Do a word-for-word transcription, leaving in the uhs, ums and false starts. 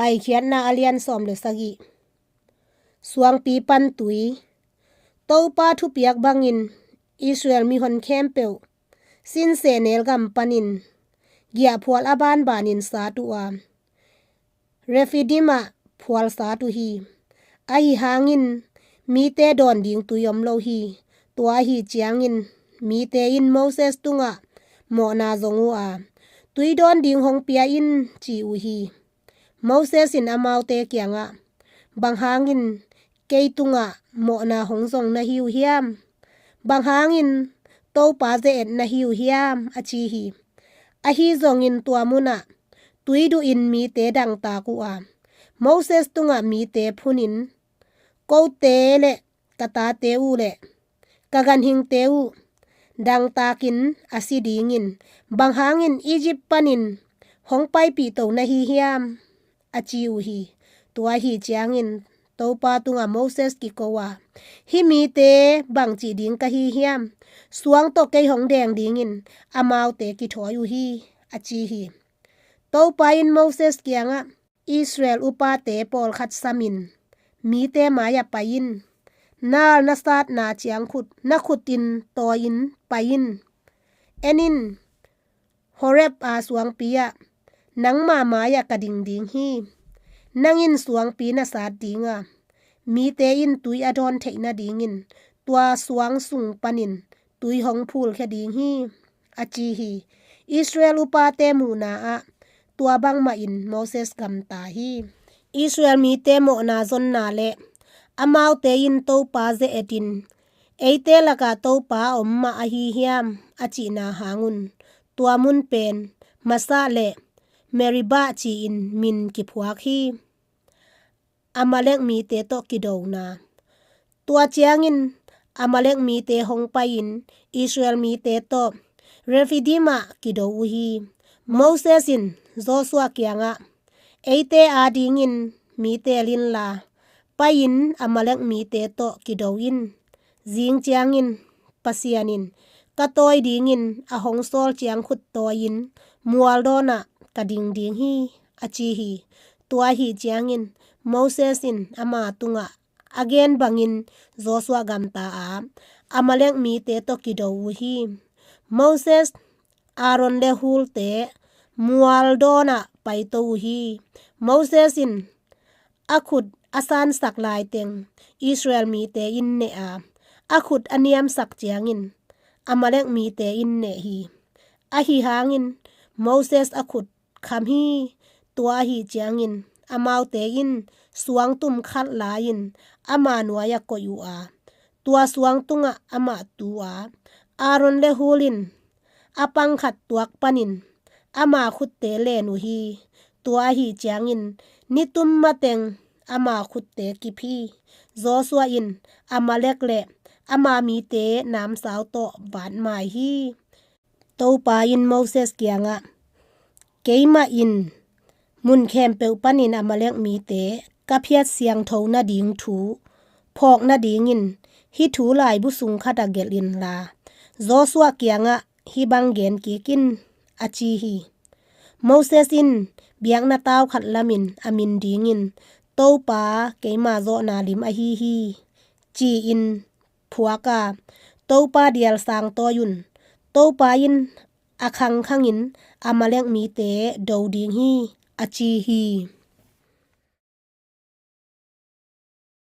Paikhiatna a lian sawm le sagih. Suangpi pan tui. Topa thupiak bangin Israel mihon khempeuh Sin sehnel gam panin giahphual a banbanin sat uh a, Refidim ah phual sat uh hi. Ahi hangin mite dawn ding tui om lo hi. Tua ahi ciangin mite in Moses tungah mawhna zong uh a, tui dawn ding hong pia in, ci uh hi. Moses in amaute kiangah, bang hangin kei tungah mawhna hong zong na hi uh hiam? Bang hangin Topa ze-et na hi uh hiam? A ci hi. Ahi zongin tua munah tui duhin mite dangtak uh a, Moses tungah mite phunin, kote le ka tate uh le ka ganhingte uh dangtakin a si dingin, bang hangin Egypt panin hong paipih to na hi hiam? A ci uh hi. Tua ahi ciangin Topa tungah Moses kiko a, hih mite bangci ding ka hi hiam? Suang tawh kei hong deng dingin amaute kithawi uh hi, a ci hi. Topa in Moses kiangah, Israel upate pawlkhat samin mite mai-ah pai in. Nal na satna ciangkhut na khutin tawi-in pai in. En in, Horeb a suangpi ah nangma mai-ah ka ding ding hi. Nang in suangpi na sat ding a, mite in tui a dawn theih nadingin tua suang sung panin tui hong phulkhia ding hi, a ci hi. Israel upate muhna ah tua bangmahin Moses gamta hi. Israel mite mawhna zonna le amaute in Topa ze-etin, eite lakah Topa a om mah ahi hiam, a cihna hangun tua mun pen Massah le Meribah ci-in min kiphuak hi. Amalek mite tawh kidona. Tua ciangin Amalek mite hong pai-in Israel mite tawh Refidim ah kido uh hi. Moses in Joshua kiangah, eite adingin mi teel inla, pai-in Amalek mite tawh kido in. Zing ciangin Pasian in ka tawi dingin a hong sawl ciangkhut tawi-in mual dawnah ka ding ding hi, a ci hi. Tua ahi ciangin Moses in ama tungah a gen bangin Joshua gamta a, Amalek mite tawh kido uh hi. Moses Aaron le Hulte mual dawnah paito uh hi. Moses in a khut a sansak laiteng Israel mite in neh a, a khut a niamsak ciangin Amalek mite in neh hi. Ahi hangin Moses a khut kham hi. Tua ahi ciangin amaute in suangtum khat la-in ama nuai-ah koih uh a, tua suang tungah amah tu a, Aaron le Hul in a pangkhat tuak panin ama khutte len uh hi. Tua ahi ciangin nitum mateng ama khutte kip hi. Joshua in Amalek le ama mite namsau tawh vatmai hi. Topa in Moses kiangah, keimah in mun khempeuh panin Amalek mite ka phiat siangtho nading thu phawk nadingin hih thu laibu sung khatah gelh inla, Joshua kiangah hih bang gen kik in, a ci hi. Moses in biakna tau khat lamin a min dingin Topa keima zawhna lim ahi hi, ci-in phuak a, Topa dial sang tawi un. Topa in a khangkhangin Amalek mite do ding hi, a ci hi.